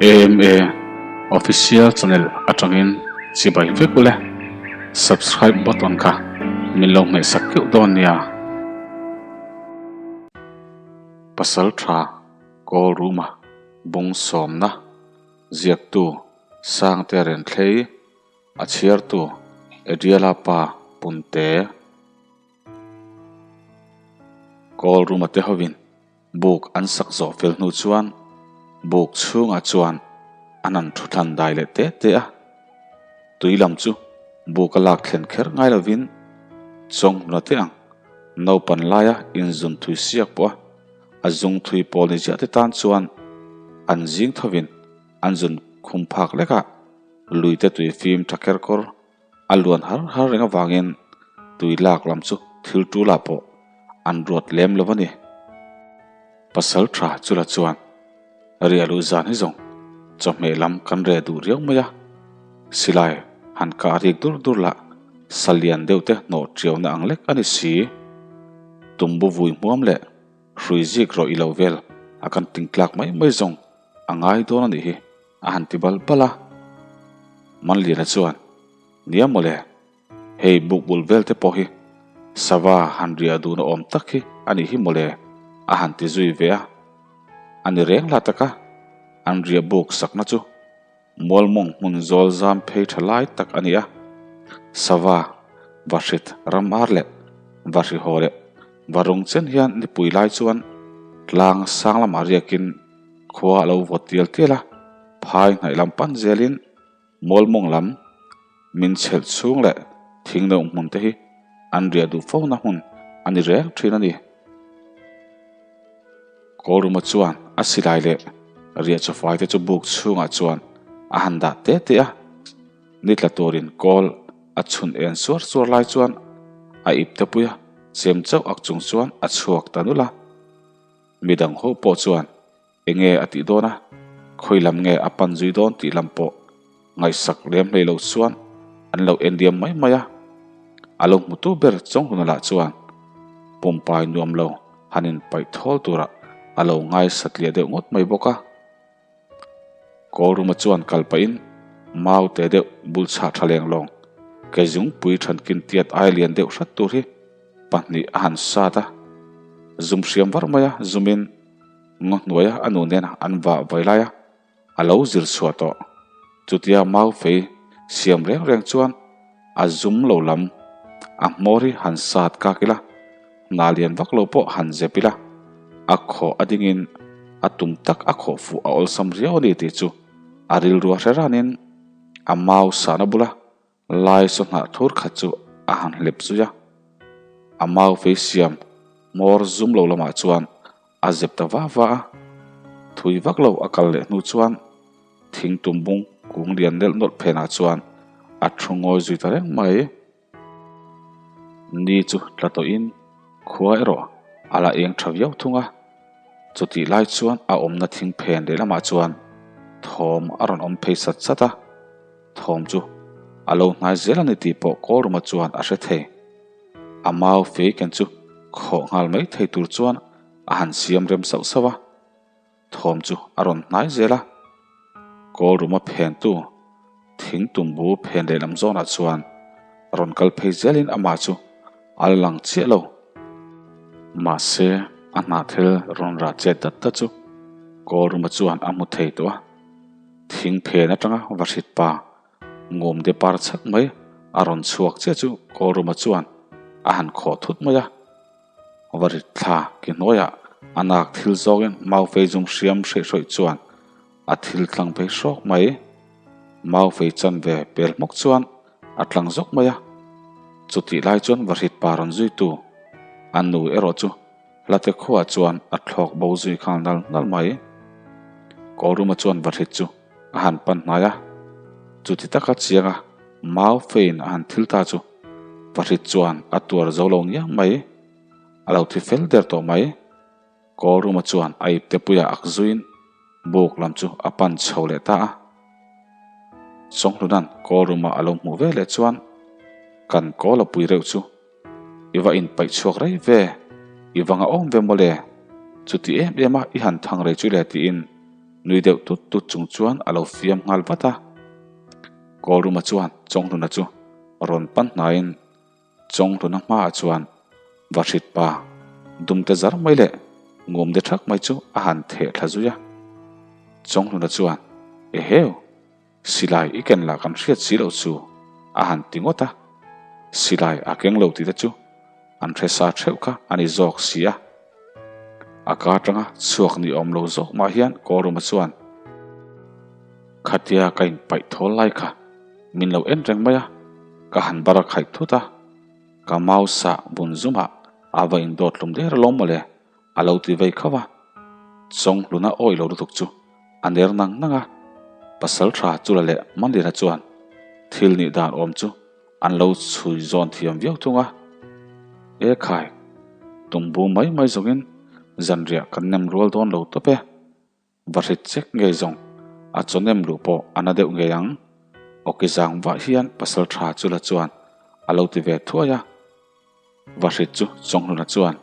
AMA Official Channel atangin chibai vek ule. Subscribe button kha min lo hmehsak keuh dawn nia. Pasal tha Kawl Ruma bung sawmna ziaktu Sangte Renthlei a chhiartu Adriala pa Punte. Kawl Ruma te hovin Buk an sak zawh fel hnu chuan buk chhungah chuan an han thu thlan dai leh te te a. Tui lam chu buk a lak thlen kher ngai lovin chawng hluna te ang naupan laia inzun thui siak pawh a a zung thui pawl ni ziah te tan chuan an zing thovin an zun khum phak lekah lui te tui fim tha kher kawr A luan har har reng avangin tui lak lam chu thil tulah pawh an ruat lem lo a ni. Pasal tha chula chuan riah luh zan hi zawng chawhmeh lam kan reh duh riau mai a, silai han kah rik dur dur lah sa lian deuh te hnawh tiauna ang lek a ni si. Tumbu vui hmuam leh hrui zik rawh i lo vel a kan tingtlak mai mai zawng a ngai dawn a nih hi. A han ti bal bal a. Manliana chuan, Nia mawle, hei bukbul vel te pawh hi sava han riah duhna awm tak hi a nih hi mawle, a han ti zui ve a. A ni reng la taka an riah buk sakna chu Mualmawng hmun zawl zam phei tha lai tak a ni a. Sava, vahrit ram ar leh vahri haw leh varung chen hian nipui lai chuan tlang sang lamah riakin Khua a lo vawt tial tial a, phai hnaih lam pan zelin Mualmawng lam min chhelh chhung leh thing neuh hmun te hi an riah duh fo na hmun a ni reng thin a ni. Kawlruma chuan a silai leh riah chawfai te chu buk chhungah chuan a han dah te te a, ni tla turin kawl a chhun en suar suar lai chuan a ip te pui a, chem chauh ak chung chuan a chhuak ta nulh a. Midang ho pawh chuan enge a tih dawn a, khawi lam nge a pan zui dawn tih lam pawh ngaihsak lem hlei lo chuan an lo en diam mai mai a. A lo hmutu ber Chawnghuna lah chuan pumpai nuam lo han inpaih thawl turah a lo ngaisatliah deuh ngawt mai bawk a. Kawlruma chuan kal pahin mau te deuh bul chhah tha leng lawng ke zungpui thankin tiat ai lian deuh hrat tur hi pahnih a han sat a. Zum hriam var mai a, zumin ngaw hnuaia a nu nena an vah vai lai a, a lo zir chhuah tawh. Chutia mau fei siam reng reng chuan a zum lo lam a hmawr hi han sat kak ila, hna lian vak lo pawh han zep ila, a khawh a dingin a tum tak a khawh fuh a awlsam riau a ni tih chu a rilru a hre ranin a mau sahna bula lai saw hnah thur khat chu a han hlep zui a. A mau fei siam hmawr zum lo lamah chuan a zep ta va va a, thui vak lo a kal leh hnu chuan thing tumbung kung lian nelh nawlh phenah chuan a thu ngawi zui ta reng mai. Ni chu tla tawhin khua erawh a la eng tha viau thung a, chutih lai chuan a awmna thing phen lehlamah chuan thawm a rawn awm phei sat sat a, thawm chu a lo hnai zel a ni tih pawh Kawlruma chuan a hre thei. A mau fei ken chu khawh nghal mai thei tur chuan a han siam rem sauh sauh a. Thawm chu a rawn hnai zel a, Kawlruma phentu thing tumbu phen lehlam zawnah chuan rawn kal phei zelin amah chu a la lang chiah lo. Mahse, a hnahthel rawn rah chet dat dat chu Kawlruma chuan a hmu thei tawh a, thing phen atanga va hrit pa Ngawm de par chhak mai a rawn chhuak chiah chu Kawlruma chuan a han khawh thut mai a. Va rit thla ki hnuaiah a nak thil zawngin mau fei zum hriam hreih hrawih chuan a thil tlang phei hrawk mai. Mau fei chan ve pel hmawk chuan a tlang zawk mai a. Chutih lai chuan va hrit pa rawn zuitu a nu erawh chu hlate khuaah chuan a thlawk bo zui nghal nal nal mai. Kawlruma chuan va hrit chu a han pan hnai a, chuti taka chianga mau feiin a han thil ta chu Pahrit chuan a tuar zo lo ngiang mai, a lo thi fel der tawh mai. Kawlruma chuan a ipte puiah ak zuiin buk lam chu a pan chho leh ta a. Chawnghluna'n Kawlruma a lo hmuh ve leh chuan, Kan kawl a pui reuh chu, i va inpaih chhuak rei ve, i va ngahawm ve mawle, chuti em em a i han thang rei chu le tiin. Nui deuh tut tut chung chuan a lo fiam nghal vat a. Kawlruma chuan Chawnghluna chu rawn pan hnaiin Chawnghluna hmaah chuan Vahrit pa dumte zar mai leh ngum de thak mai chu a han theh thla zui a. Chawnghluna chuan, Eheu! Silai i ken lah kan hriat si loh chu a han ti ngawt a. Silai a keng lo tih te chu an hre sa theuh kha a ni zawk si a. A ka atanga chhuak ni awm lo zawk mah hian Kawlruma chuan, Khatia ka inpaih thawl lai kha min lo en reng mai a, ka han bar a khaih thut a, ka mau sah bun zumah a va indawt hlum der alawm mawle a lo ti vei khauh a. Chawnghluna awih lo lutuk chu a ner nang nang a, pasal tha Chula leh Manlina chuan thil nih dan awm chu an lo chhui zawn thiam viau thung a. E khai, tumbu mai mai zawngin zanriah kan nem rual dawn lo tawp e. Va hrit chek ngei zawng, a chaw nem luh pawh a na deuh ngei ang. Awki zang vah hian pasal tha Chula chuan a lo ti ve thuai a. Va hrit chu Chawnghluna chuan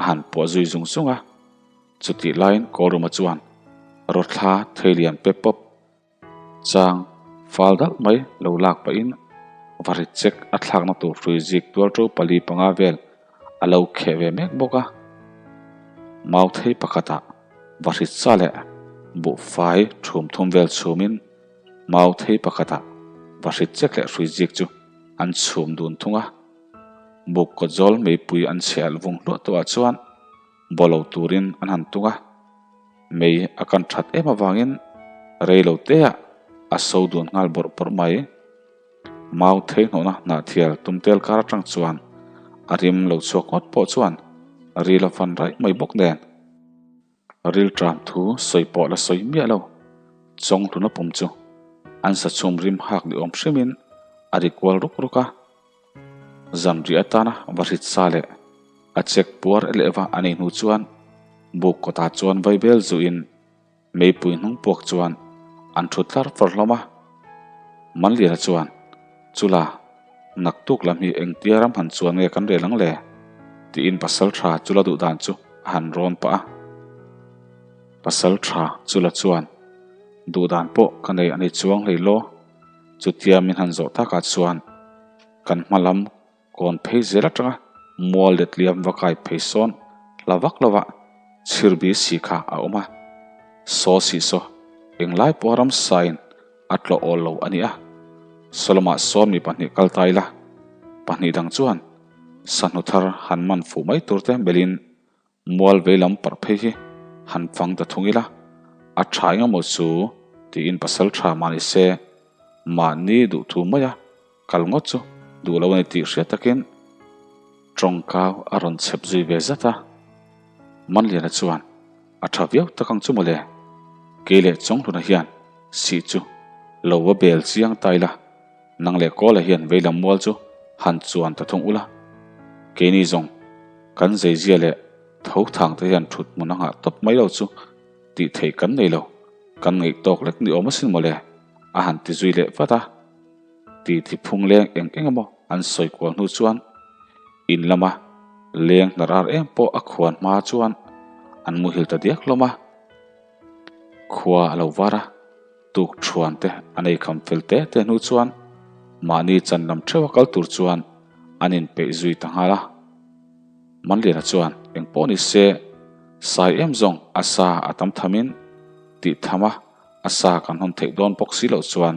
a han puah zui zung zung a. Chutih laiin Kawlruma chuan rawthla theilian pe pawp chang fal dalh mai lo lak pahin va hrit chek a thlakna tur hrui zik tual to pali panga vel a lo kheh ve mek bawk a. Mauthei pakhatah va hrit sa leh buhfai thum thum vel chhumin mauthei pakhatah va hrit chek leh hrui zik chu an chhum dun thung a. Buk kawt zawl meipui an chhe alh vung hluah tawhah chuan bawlo turin an han tung a, mei a kan that em avangin rei lo teah a so dun nghal bawrh bawrh mai. Mau thei hnawhna hnahthial tumtel kar atang chuan a rim lo chhuak ngawt pawh chuan ril a fan raih mai bawk nen. Rilṭam thu sawi pawh la sawi miah lo. Chawnghluna pum chu an sa chhum rim hak ni awm hrimin a ri kual ruk ruk a. Zanriah atana va hrit sa leh a chek puar leh va a nei hnu chuan buk kawtah chuan vaibel zuhin meipui hnung puak chuan an thu tlar far hlawm a. Manliana chuan, Chula, naktuk lam hi engtia ram han chuan nge kan rel ang le? tiin pasal tha Chula duh dan chu a han rawn pah a. Pasal tha Chula chuan, Duh dan pawh ka nei a ni chuang hlei law, chutia min han zawh takah chuan kan hma lam Kawn phei zel atanga mual let liam va kai phei sawn hla vak lova chhirbi si kha a awm a. Saw si saw englai pawha ramsain a tlawh awl lo a ni a. Solomah sawn mi pahnih kal ta ila, pahnih dang chuan sahnu thar han man fuh mai tur te belin Mual vei lam parh phei hi han fang ta thung ila, a tha eng emaw chu tiin pasal tha mah ni se, mahni duh thu maia kal ngawt chu duh lo a ni tih hriat takin tawngkau a rawn chhep zui ve zat a. Manliana chuan a tha viau tak ang chu mawle, kei leh Chawnghluna hian sih chu lo va bel chiang ta ila, Nang leh Kawla hian veilam mual chu han chuan ta thung ula, keini zawng kan zeizia leh tho thang te hian thut hmun a nghah tawp mai lo chu tih theih kan nei lo, kan ngaih tawk lek ni awm asin mawle, a han ti zui leh vat a. Ti thi phung leng eng eng emaw an sawi kual hnu chuan in lama leng hnar ar em pawh a khuan hma chuan an muhil ta diak hlawm a. Khua a lo var a. Tuk thuan te an ei kham fel te te hnu chuan mahni chan lam theuh a kal tur chuan an inpeih zui ta nghal a. Manliana chuan eng pawh ni se, sai em zawng a sa a tam thamin tih tham a a sa kan hawn theih dawn bawk si loh chuan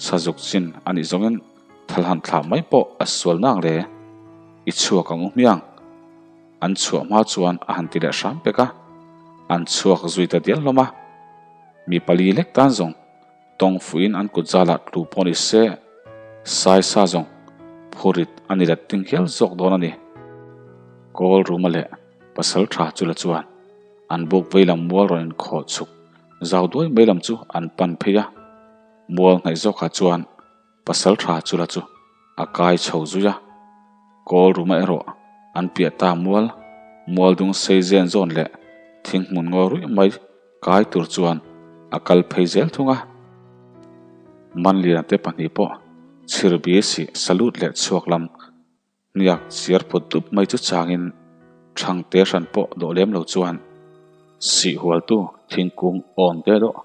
sazuk chin a nih zawngin thal han thlah mai pawh a sual nang le, i chhuak ang u hmiang. An chhuah hma chuan a han ti leh hram pek a, an chhuak zui ta dial hlawm a. Mi pali lek tan zawng tawng fuhin an kut zalah tlu pawh ni se, sai sa zawng phurit a ni let ting hial zawk dawn a ni. Kawl Ruma leh Pasal Tha Chula chuan an buk vei lam mual rawn inkhawh chhuk zau duai mai lam chu an pan phei a, mual hnaih zawkah chuan Pasal Tha Chula chu a kai chho zui a, Kawl Ruma erawh an piah ta mual, mual dung sei zen zawn leh thing hmun ngaw ruih mai Kai tur chuan a kal phei zel thung a. Manliana te pahnih pawh chhirbi sih salute leh chhuak lam hniak chiar put dup mai chu changin Thangte hran pawh dawh lem lo chuan Sihhualtu thingkung awn te dawh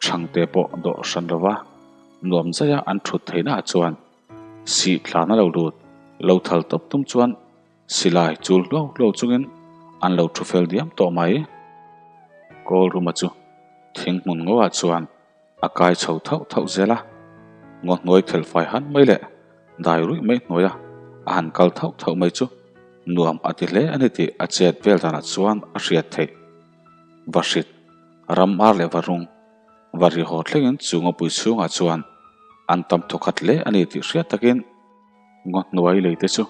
Chhangte pawh dawh hran lova nuam zaia an thut theihnaah chuan sih tlana lo lut lo thal tawp tum chuan silai chul hlo hlo chungin an lo thu fel diam tawh mai. Kawlruma chu thing hmun ngoah chuan a kai chho thauh thauh zel a, ngaw hnuai thelfai han mai leh dai ruih mai hnuaia a han kal thauh thauh mai chu nuam a ti hle a ni tih a chet vel danah chuan a hriat theih. Vahrit, ram ar leh varung, va ri haw thlengin chu ngawpui chhungah chuan an tam thawkhat hle a ni tih hriat takin ngaw hnuai lei te chu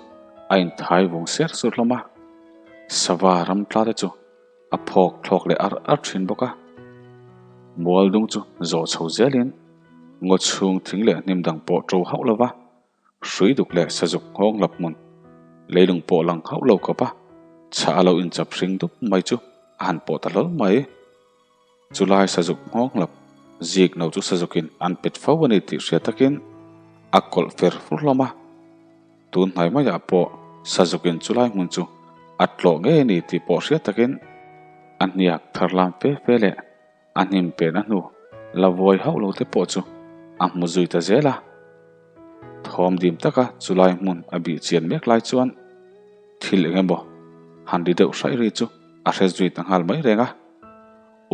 a inthai vung ser sur hlawm a, sava ram tla te chu a phawk thlawk leh ar ar thin bawk a. Mual dung chu zawh chho zelin ngaw chhung thing leh hnim dang pawh ṭo hauh lova Hrui duk leh sazuk nghawng lap hmun, leilung pawh lang hauh lo kawp a, chhah a lo inchap hring dup mai chu a han pawh ta hlawl mai. Chulai sazuk nghawng lap zik no chu sazukin an pet fo a ni tih hria takin a kawlh fer fur hlawm a. Tun hnai maiah pawh sazukin chulai hmun chu a tlawh ngei a ni tih pawh hria takin a hniak thar lam fe fe leh A hnim pehna hnu la vawi hauh lo te pawh chu a hmu zui ta zel a. Thawm dim taka chulai hmun a bih chian mek lai chuan thil eng emaw han ri deuh hraih ri chu a hre zui ta nghal mai reng a.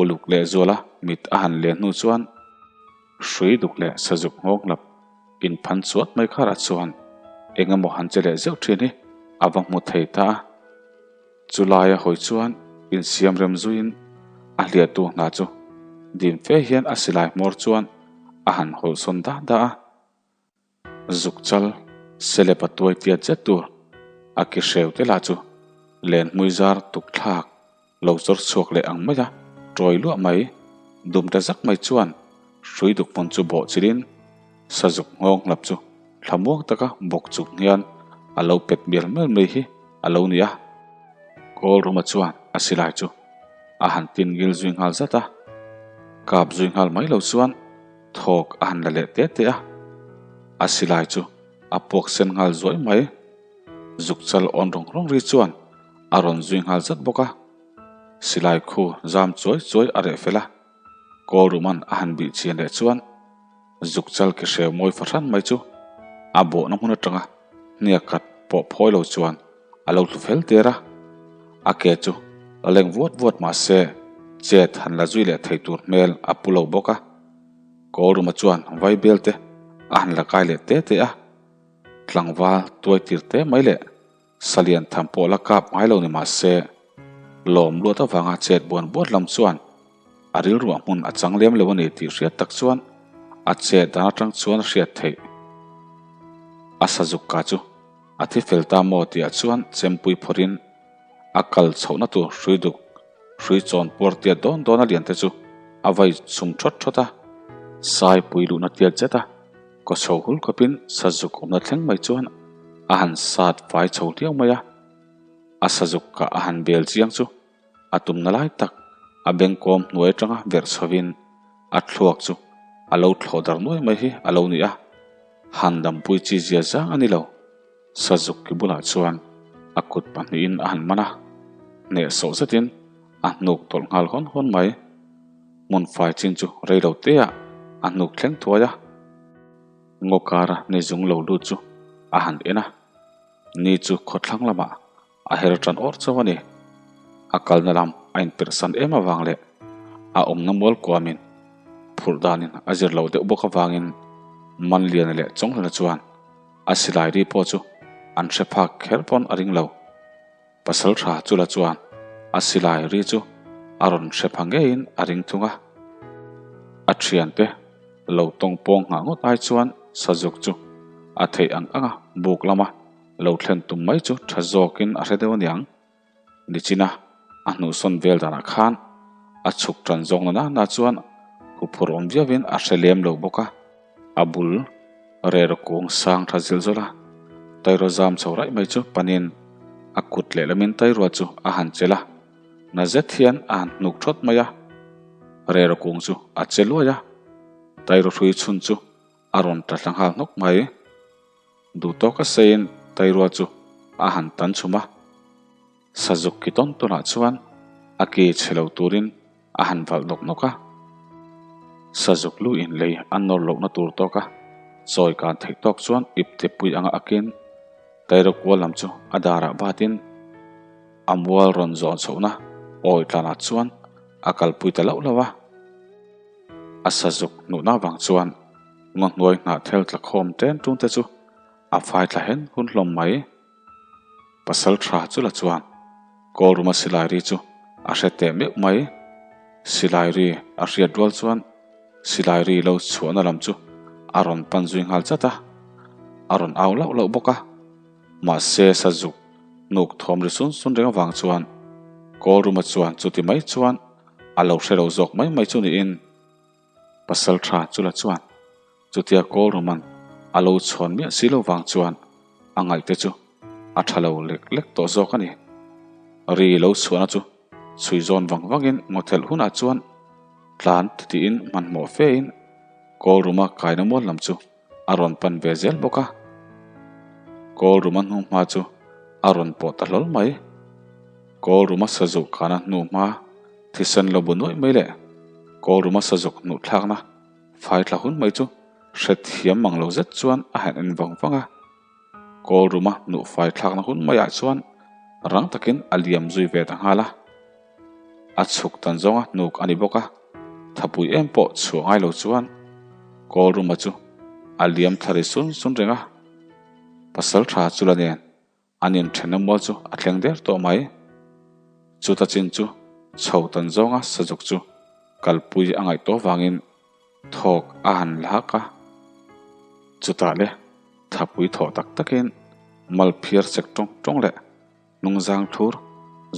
Uluk leh zuala mit a han len hnu chuan hrui duk leh sazuk nghawng lap inphan chuat mai kharah chuan eng emaw han che leh zeuh thin hi a va hmu thei ta a. Chu laia hawi chuan insiam rem zuiin a hliahtu hna chu dim fe hian a silai hmawr chuan a han hawlhsawn dah dah a. Zuk chal selepa tuai tiat zet tur a ki hreu te lah chu len hmui zar tuk thlak lo chawr chhuak leh ang maia tawi luah mai dum ta zak mai chuan hrui duk hmun chu bawh chilin sazuk nghawng hlap chu thlamuang taka bawk chuk hian a lo pet mial mial mai hi a lo ni a. Kawlruma chuan a silai chu a han tin ngil zui nghal zat a, kap zui nghal mai lo chuan thawk a han la leh te te a, a silai chu a puak sen nghal zuai mai. Zuk chal awn rawng rawng ri chuan a rawn zui nghal zat bawk a, silai khu zam chuai chuai a reh fel a, Kawlruma'n a han bih chian leh chuan Zuk chal ki hreu mawi fahran mai chu a bawhna hmun atanga hniak khat pawh phawi lo chuan a lo hlu fel der a, a ke chu la leng vuat vuat mah se chet han la zui leh thei tur hmel a pu lo bawk a. Kawlruma chuan vaibel te a han la kai leh te te a, tlangval tuai tir te mai leh Salian tham pawh la kap ngai lo ni mah se, lawm luat avanga chet buan buat lam chuan a rilruah hmun a chang lem lo a ni tih hriat tak chuan a chet dan atang chuan a hriat theih. A sazuk ka chu a thi fel ta maw tihah chuan chempui phawrhin a kal chhohna tur hrui duk hrui chawn puar tiat dawn dawn a lian te chu a vai chhum thawt thawt a, saipui luhna tiat zet a. Ka chho hul khawpin sazuk awmna thleng mai chuan a han sat fai chho hliau mai a, a sazuk kah a han bel chiang chu a tumna lai tak a bengkawm hnuai atanga verh chhovin a thluak chu a lo thlawh dar nuai mai hi a lo ni a, han dampui chi zia zang a ni lo. Sazuk ki bulah chuan a kut pahnihin a han man a, hnehsawh zetin a hnuk tawlh nghal hawn hawn mai. Hmun fai chin chu rei lo te ah a hnuk thleng thuai a, ngaw kara ni zung lo lut chu a han en a, ni chu khawthlang lamah a her tan awr chauh a ni. A kalna lam a inperhsan em avang leh a awmna mual kuamin phurh danin a zir lo deuh bawk avangin Manliana leh Chawnghlana chuan a silai ri pawh chu an hre phak kher pawn a ring lo. Pasal tha chula chuan a silai ri chu a rawn hre pha ngeiin a ring thung a. A thiante lo tawng pawng nghah ngawt ai chuan Sazuk chu a theih ang ang a buk lama lo thlen tum mai chu tha zawkin a hre deuh aniang. Nichina a hnuhsawn vel danah khan a chhuk tan zawk na na chuan huphur awm viauin a hre lem lo bawk a. A bul rero kung sang tha zilh zawlh a, Tairua zam chho raih mai chu panin a kut lehlamin Tairua chu a han chelh a, na zet hian a han hnuk thawt mai a, rero kung chu a che luai a, Tairua hrui chhun chu a rawn tla thla nghal hnawk mai. Duh tawka seiin Tairua chu a han tan chhum a, Sazuk ki tawn tawnah chuan A ki chhe lo turin a han valh nawk nawk a. Sazuk lu in lei a nawr lohna tur tawk a chawi kan theih tawk chuan ipte pui anga akin Tairawkual lam chu a darah batin a mual rawn zawn chhohna awi tlanah chuan a kalpui ta loh loh a. A sazuk hnuhna vang chuan ngaw hnuai hnah thel tla khawm ṭen ṭun te chu a fai thla hen hun hlawm mai. Pasal tha chu la chuan Kawlruma silai ri chu a hre teh meuh mai. Silai ri a hriat rual chuan silai ri lo chhuahna lam chu a rawn pan zui nghal chat a, a rawn au lauh lauh bawk a. Mahse sazuk hnuk thawm ri sun sun reng avang chuan Kawlruma chuan chuti mai chuan a lo hre lo zawk mai mai chu niin Pasal tha chu la chuan chutia Kawlruman a lo chhawn miah si lo vang chuan a ngaihte chu a tha lo lek lek tawh zawk a ni. Ri lo chhuahna chu chhui zawn vang vangin ngawthelh hunah chuan tlan tiin hmanhmawh fein Kawlruma kaina mual lam chu a rawn pan ve zel bawk a. Kawlruma hnuhma chu a rawn pawh ta hlawl mai. Kawlruma sazuk khana hnuhma thisen lo bu nuaih mai leh Kawlruma sazuk hnuhthlakna fai thla hun mai chu hrethiam mang lo zet chuan a han en vang vang a. Kawlruma hnuh fai thlakna hun maiah chuan rang takin a liam zui ve ta nghal a. A chhuk tan zawnga hnuk a ni bawk a, thapui em pawh chhuah ngai lo chuan Kawlruma chu a liam thla ri sun sun reng a. Pasal tha chu la nen an inthenna mual chu a thleng der tawh mai. Chuta chin chu chho tan zawnga sazuk chu kalpui a ngaih tawh vangin Thawk a han la hak a, chutah le thapui thawh tak takin mal phiar chek tawng tawng leh hnungzang thur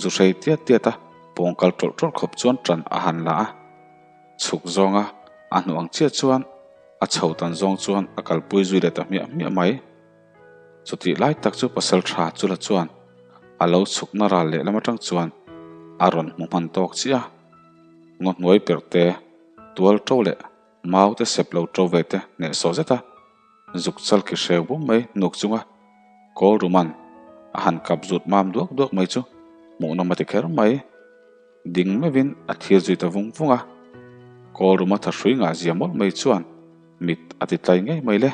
zu hrei tiat tiat a pawng kal tawlh tawlh khawp chuan tan a han la a, chhuk zawnga a hnu ang chiah chuan a chho tan zawng chuan a kalpui zui leh ta hmiah hmiah mai. Chutih lai tak chu pasal tha chu la chuan a lo chhukna ral lehlam atang chuan a rawn hmu hman tawk chiah a, ngaw hnuai perh te, Tual ṭo leh mau te sep lo ṭo ve te hnehsawh zet a, zuk chal ki hreu bum mai nuk chunga kawl ruman a han kap zut mam duak duak mai chu hmuhnawm a ti kher mai. Ding meuhin a thil zui ta vung vung a, kawl ruma tha hrui ngah zia mawlh mai chuan mit a ti tlai ngei mai le.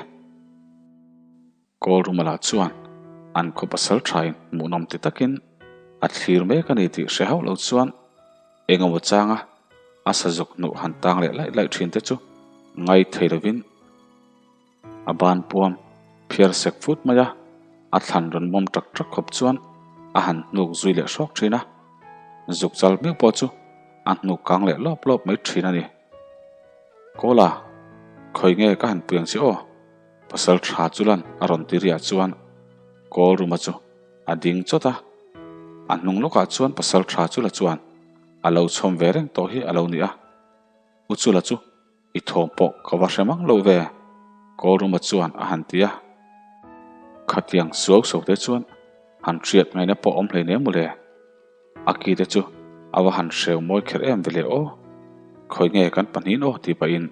Kawl Rumala chuan an khaw pasal thain hmuhnawm ti takin a thlir mek a ni tih hre hauh lo chuan eng emaw changa a sazuk hnuh han tang leh laih laih thin te chu ngai thei lovin a ban puam phiar sek fut mai a, a thlan rawn mawm tak tak khawp chuan a han hnuk zui leh hrawk thin a, zuk chal miau pawh chu a hnuk kang leh lawp lawp mai thin a ni. Kawla, khawi nge ka han pui ang che aw? Pasal tha chu lan a rawn ti riah chuan Kawl Ruma chu a ding chawt a, a hnung lawkah chuan pasal tha chu la chuan a lo chhawm ve reng tawh hi a lo ni a, U Chula chu i thawm pawh ka va hre mang lo ve, Kawl Ruma chuan a han ti a. Khatiang suau so te chuan han hriat ngaihna pawh awm hleinem mawle. A ki te chu a va han hreu mawi kher em ve le aw, khawi nge kan pahnihin aw tih pahin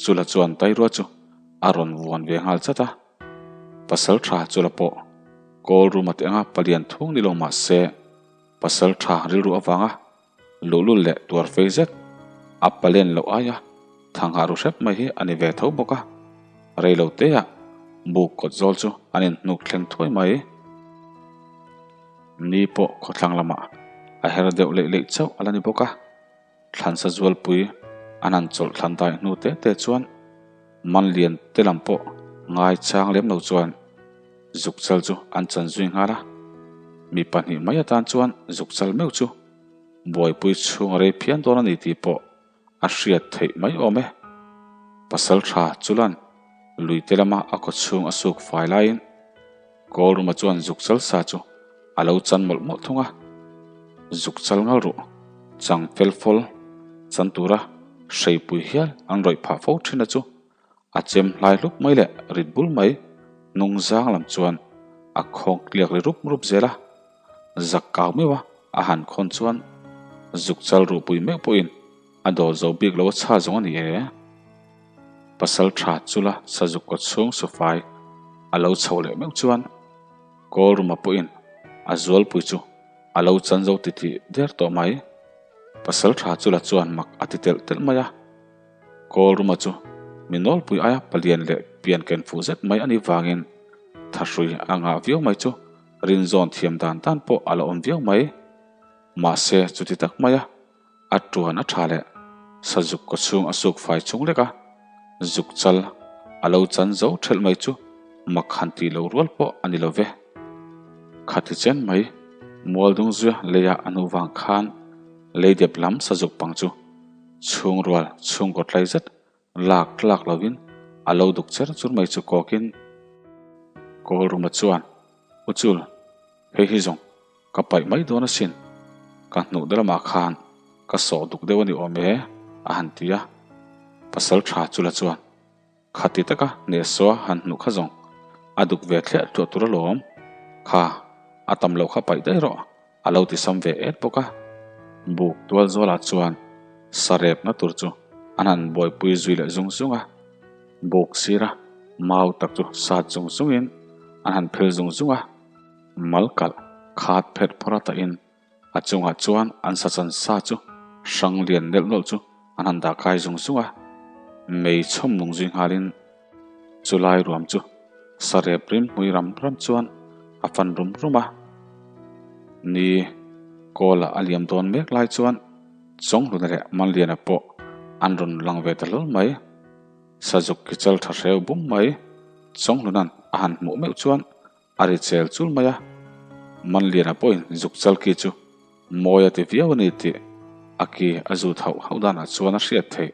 Chula chuan Tairua chu a rawn vuan ve nghal chat a. Pasal tha Chula pawh Kawl Ruma te anga palian thung ni lo mah se pasal tha rilru avanga luhlul leh tuar fei zet a palen loh aia thanghah ru hrep mai hi a ni ve tho bawk a. Rei lo teah buk kawt zawl chu an inhnuk thleng thuai mai. Ni pawh khawthlang lamah a her deuh leih leih chauh a la ni bawk a, thlansa zualpui an han chawlh thlan dai hnu te te chuan man lian te lam pawh ngai chang lem lo chuan zuk chal chu an chan zui nghal a, mi pahnih mai atan chuan zuk chal meuh chu buaipui chhung a rei phian dawn a ni tih pawh a hriat theih mai awm e. Pasal tha chulan lui te lama a kaw chhung a suk fai laiin Kawlruma chuan zuk chal sa chu a lo chan mawlh mawlh thung a. Zuk chal ngal ruh, chang fel fawl chan tura hreipui hial an rawih phah fo thin a chu a chem hlai hlup mai leh rit bul mai hnung zang lam chuan a khawng tliak ri rup rup zel a. Zak kau meuh a a han khawn chuan zuk chal ruhpui meuh pawhin a dawl zo bik lo a chha zawng a ni e. Pasal tha chula sazuk kaw chhung sufai a lo chho leh meuh chuan Kawlruma pawhin a zualpui chu a lo chan zo titih der tawh mai. Pasalṭha chu la chuan mak a ti telh telh mai a. Kawlruma chu mi nawlpui aia palian leh pian ken fuh zet mai a nih vangin thahrui a ngah viau mai chu rinzawn thiam dan dan pawh a la awm viau mai. Mahse chuti tak maia a tuan a tha leh sazuk kaw chhung a suk fai chung lek a, zuk chal a lo chan zo thelh mai chu mak han tih lo rual pawh a ni lo ve. Khati chen mai Mualdungzuia leia a hnu vang khan leidep lam sazuk pang chu chhungrual chhungkaw tlai zet lak tlak lovin a lo duk cher chur mai chu kawkin Kawlruma chuan, U Chul, hei hi zawng ka paih mai dawn asin, ka hnuh na lamah khan ka sawh duk deuh a ni awm e, a han ti a. Pasal tha chula chuan, Khati taka hnehsaw han hnuh kha zawng a duk ve thliah tluah tur alawm, kha a tam loh kha paih daih rawh, a lo ti sam ve et bawk a. Buk tual zawlah chuan sarepna tur chu an han buaipui zui leh zung zung a. Buk sira mau tak chu sat zung zungin an han phel zung zung a. Mal kalh khat pherh phawrh a tahin a chungah chuan an sachan sa chu hrang lian nelh nawlh chu an han dah kai zung zung a. Mei chhawm nung zui nghalin chulai ruam chu sarep rim hmui ram ram chuan a fan rum rum a. Ni kawla a liam dawn mek lai chuan Chawnghluna leh Manliana pawh an rawn lang ve ta hlawl mai. Sazuk ki chal tha hreu bum mai Chawnghluna a han hmuh meuh chuan a ri chel chul mai a. Manliana pawhin zuk chal ki chu mawi a ti viau a ni tih a ki a zut hauh hauh danah chuan a hriat theih.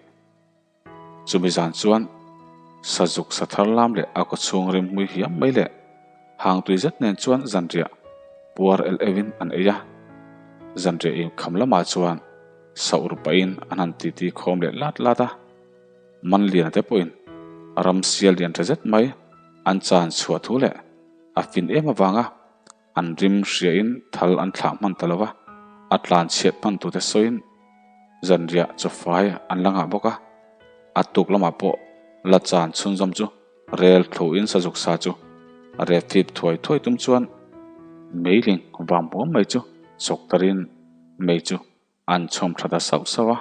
Chumi zan chuan sazuk sa thar lam leh a kawchhung rim hmui hiam mai leh hang tui zet nen chuan zanriah puar el euhin an ei a. Zanriah inkham lamah chuan sauh ru pahin an han titi khawm leh lat lat a. Manliana te pawhin ram sial lian tha zet mai an chan chhuah thu leh a fin em avanga an rim hriain thal an thlah hman ta lo va, a tlan chhiat hman tute sawiin zanriah chawfai an la ngah bawk a, a tuk lamah pawh la chan chhunzawm chu rel thluin sazuk sa chu a rep fip thuai thuai tum chuan meiling vang huam mai chu chawk tarin mei chu an chhawm tha ta sauh sauh a.